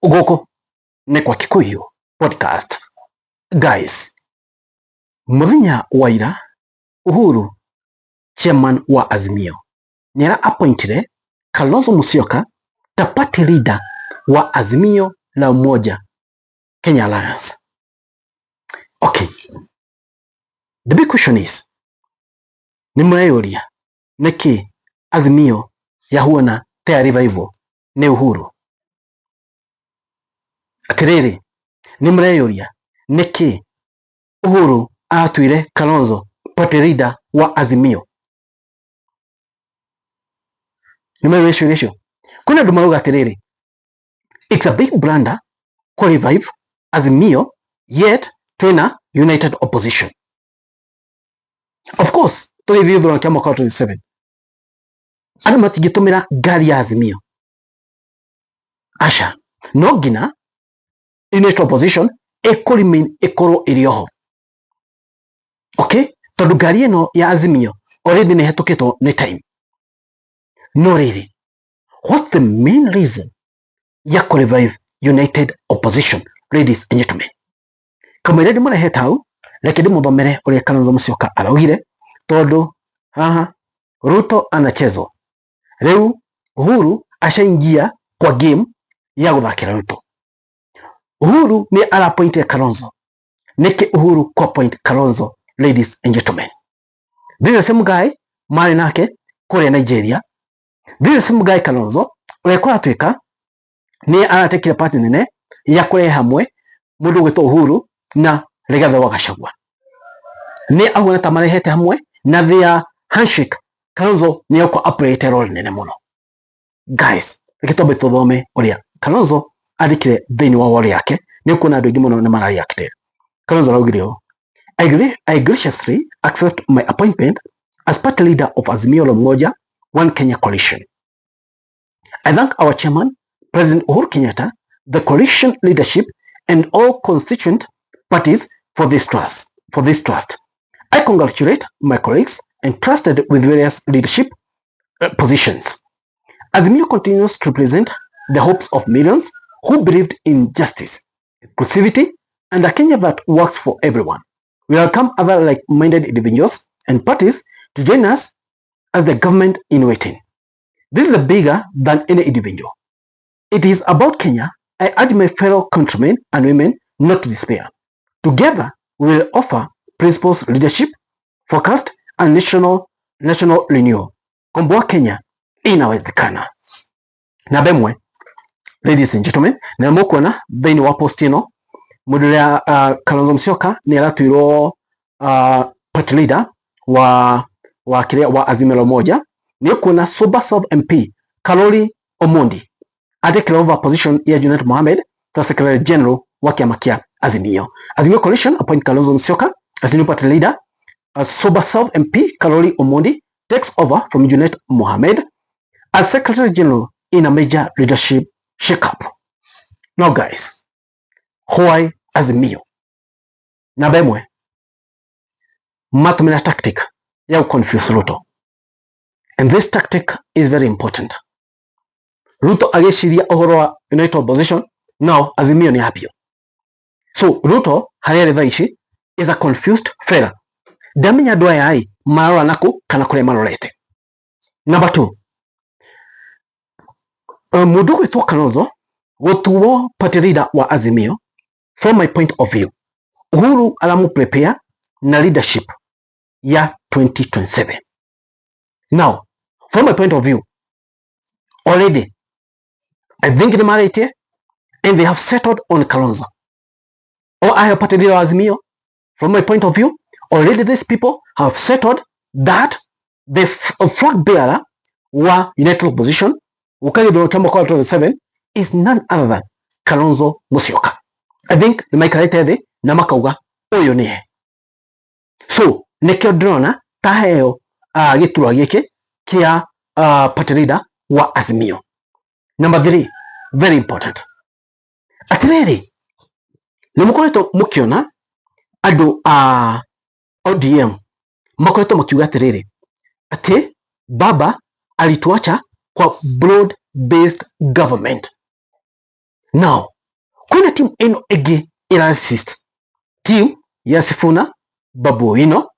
Gũkũ nĩ kwa Kikuyu Podcast. Guys, mũthenya wa ira Uhuru chairman wa Azimio nĩ ara appointire Kalonzo Musyoka ta party leader wa Azimio la Umoja Kenya Alliance. Okay, the big question is, nĩ mũreyũria nĩkĩ Azimio yahuana ta ya revival nĩ Uhuru? Atĩrĩrĩ, nĩ mũreyũria nĩkĩ Uhuru aratuire Kalonzo party leader wa Azimio? Nĩ mũreyũria ciũria icio? Kwĩna andũ marauga atĩrĩrĩ, it's a big blunder kũ revive Azimio yet twĩna united opposition. Of course tũgĩthiĩ gĩthurano kĩa mwaka wa 27 andũ matingĩtũmĩra ngari ya Azimio, aca, no nginya united opposition ĩkũ remain ĩkorwo ĩrĩ oho, okay, tondũ ngari ĩno ya Azimio already nĩ ĩhetũkĩtwo nĩ time. No rĩrĩ, what's the main reason ya kũ revive united opposition, ladies and gentlemen? Kamũira ndĩmũrehete hau, reke ndĩmũthomere ũrĩa Kalonzo Musyoka araugire, tondũ haha Ruto anachezwa rĩu, Uhuru ashaingia kwa game ya gũthakĩra Ruto. Uhuru nĩ arapointire Kalonzo. Nĩkĩ Uhuru kwa point Kalonzo? Ladies and gentlemen, this is the same guy marĩ nake kũrĩa Nigeria. This is the same guy Kalonzo ũrĩa kũratuĩka nĩ aratekire party nene ya kũrehe hamwe mũndũ ũgwĩtwo Uhuru na Rigathĩ wa Gachagua. Nĩ ahuana ta marehete hamwe na their handshake. Kalonzo nĩ ekũ aplayete role nene mũno. Guys, reke twambe tũthome ũrĩa Kalonzo andĩkire thĩinĩ wa wall yake. Nĩ ũkuona andũ aingĩ mũno nĩ marareacte. Kalonzo araugire ũũ: I graciously accept my appointment as party leader of Azimio la Umoja One Kenya Coalition. I thank our chairman, President Uhuru Kenyatta, the coalition leadership, and all constituent parties for this trust. For this trust. I congratulate my colleagues entrusted with various leadership positions. Azimio continues to represent the hopes of millions who believed in justice, inclusivity, and a Kenya that works for everyone. We welcome other like-minded individuals and parties to join us as the government in waiting. This is bigger than any individual. It is about Kenya. I urge my fellow countrymen and women not to despair. Together, we will offer principles, leadership, focused, and national renewal. Komboa Kenya inawezekana. Namba ĩmwe, ladies and gentlemen, na mũkuona thĩinĩ wa post ĩno mũndũ ũrĩa Kalonzo Musyoka nĩ aratuirwo party leader wa kĩrĩa wa Azimio la Umoja. Nĩ ũkuona Suba South MP Kalori Omondi atake over position ya Junet Mohamed ta Secretary General wa kĩama kĩa Azimio. Azimio Coalition appoint Kalonzo Musyoka as new party leader. Suba South MP Kalori Omondi takes over from Junet Mohamed as Secretary General in a major leadership shake-up. Now guys, why Azimio? Namba ĩmwe, matũmĩra tactic ya confuse Ruto. And this tactic is very important. Ruto agĩciria ũhoro wa united opposition, no Azimio nĩ hapio. So Ruto harĩa arĩ thaa ici is a confused fella. Ndamenya andũ aya ĩ marora nakũ kana kũrĩa marorete. Number two, mũndũ ũgwĩtwo Kalonzo gũtuo party leader wa Azimio, from my point of view, Uhuru aramu prepare na leadership ya 2027. Now, from my point of view, already I think nĩ marĩtie and they have settled on Kalonzo or I have party leader wa Azimio. From my point of view, already these people have settled that the flag bearer wa united opposition gũka gĩthurano kĩa mwaka wa 27 is none other than Kalonzo Musyoka. I think nĩ maikarĩte thĩ na makauga ũyũ nĩye. So nĩkĩo ndĩrona ta heo gĩturwa gĩkĩ kĩa party leader wa Azimio. Number three, very important. Atĩrĩrĩ, nĩ mũkoretwo mũkĩona andũ a ODM makoretwo makiuga atĩrĩrĩ, atĩ baba alituacha kwa broad based government. Now kwina team ĩno ĩngĩ ĩra insist, team ya Sifuna, Babu Owino,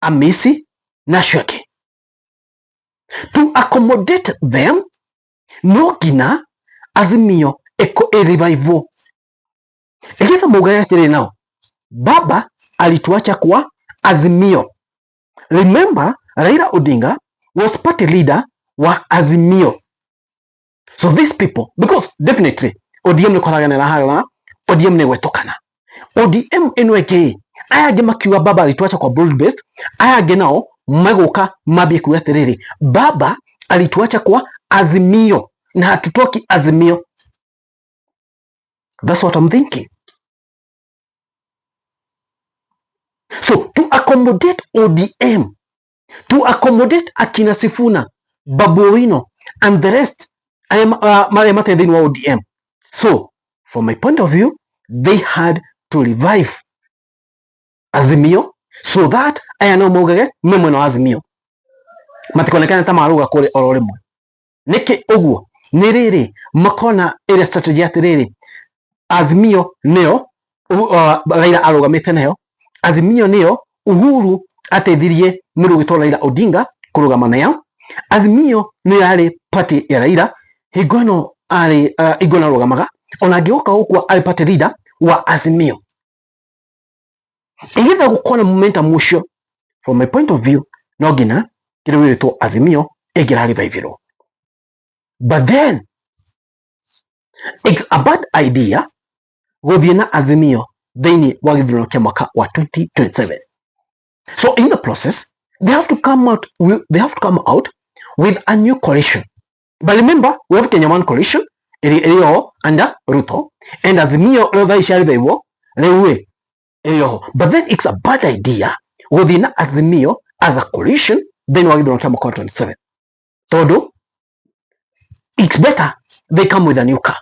Amisi na acio angĩ. To accommodate them no nginya Azimio ĩrevive igetha maugage atĩrĩ, nao baba alituacha kwa Azimio. Remember, Raila Odinga was party leader wa Azimio. So these people, because definitely ODM nĩ kũraganĩra harĩa, ODM nĩ gwetũkana, ODM ĩno ĩngĩ, aya angĩ makiuga baba alituacha kwa broad based, aya angĩ nao magũka mambie kuga atĩrĩrĩ, baba alituacha kwa Azimio na hatutoki Azimio. That's what I'm thinking. So to accommodate ODM, to accommodate akina Sifuna, Babu Owino and the rest marĩa matarĩ thĩinĩ wa ODM. So from my point of view, they had to revive Azimio so that aya no maugage me mwena wa Azimio, matikonekane ta maruga kũrĩ oro rĩmwe. Nĩkĩ ũguo? Nĩ rĩrĩ makona ĩrĩa strategy atĩrĩrĩ, Azimio nĩyo Raila arũgamĩte nayo, Azimio nĩyo Uhuru ateithirie mũndũ ũgwĩtwo Raila Odinga kũrũgama nayo, Azimio nĩyo yarĩ party ya Raila hingo ĩno arĩ hingo ĩno arũgamaga, ona angĩgoka gũkua arĩ party leader wa Azimio. Igetha gũkorwo na momentum ũcio, from my point of view, no nginya kĩrĩa gĩgwĩtwo Azimio ĩngĩra revive. But then it's a bad idea gũthiĩ na Azimio thĩinĩ wa gĩthurano kĩa mwaka wa 2027. So in the process, they have to come out with a new coalition. But remember, we have Kenya One coalition ĩrĩ ĩrĩ under Ruto and Azimio rĩu thaa ici yarĩvaivwo rĩu ĩ ĩrĩ oho. But then it's a bad idea gũthiĩ na Azimio as a coalition thĩinĩ wa gĩthurano kĩa mwaka wa 27, tondũ it's better they come with a new car,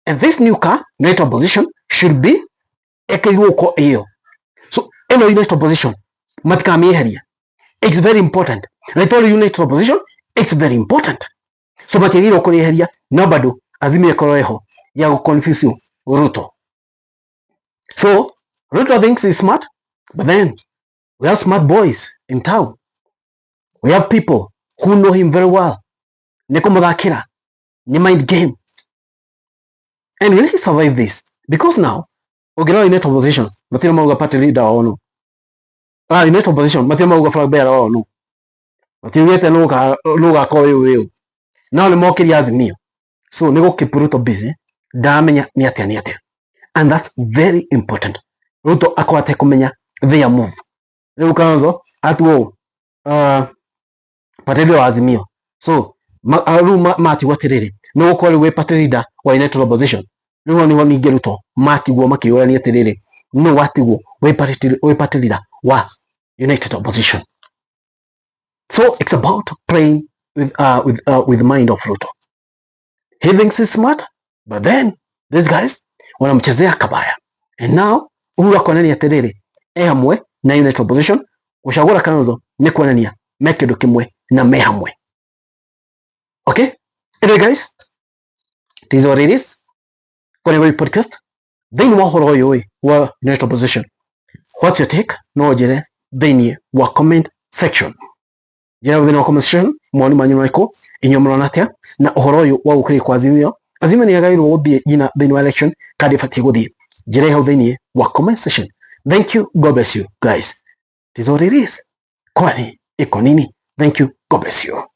and this new car, United Opposition, should be ĩkĩrwo gũkorwo ĩyo. So ĩno United Opposition matikamĩeheria, it's very important. Na ĩtwarĩ United Opposition, it's very important, so matiagĩrĩirwo kũrĩeheria, no bado Azimio ĩkorwo ĩho ya gũ-confuse Ruto. So Ruto thinks he's smart, but then we have smart boys in town. We have people who know him very well. Nĩ kũmũthakĩra, nĩ mind game. And will he survive this? Because now ũngĩrora United Opposition matirĩ mauga party leader wao no. Ah, United Opposition matirĩ mauga flag bearer wao no. Matiugĩte nũ ũgakorwo wĩ wĩ. Nao nĩ mokĩria Azimio. So nĩ gũ keep Ruto busy, ndaramenya nĩ atĩa nĩ atĩa. And that's very important. Ruto akorwo atekũmenya their move. Rĩu Kalonzo atuo party leader wa Azimio. So rĩu matigwo atĩrĩrĩ, nĩ gũkorwo rĩu wĩ party leader wa United Opposition. Rĩu hau nĩho ningĩ Ruto matigwo makĩũrania atĩrĩrĩ, nũ watigwo wĩ party leader wa United Opposition. So it's about playing with the mind of Ruto. He thinks he's smart, but then these guys wanamchezea kabaya. And now Uhuru akonania atĩrĩrĩ, e hamwe na United Opposition gũcagũra Kalonzo nĩ kuonania me kĩndũ kĩmwe na me hamwe. Okay? Anyway guys, it is what it is. Kwenye podcast thĩinĩ wa ũhoro ũyũ ĩ wa United Opposition, what's your take? No njĩre thĩinĩ wa comment section. Njĩra thĩinĩ wa comment section mawoni manyu marĩkũ, inyuĩ mũrona atĩa na ũhoro ũyũ wa gũkĩria kwa Azimio? Azimio nĩ yagĩrĩirwo gũthiĩ nginya thĩinĩ wa election kana ndĩbatiĩ gũthiĩ? Njĩra hau thĩinĩ wa comment section. Thank you, God bless you guys. It is what it is. Kwani iko nini? Thank you, God bless you.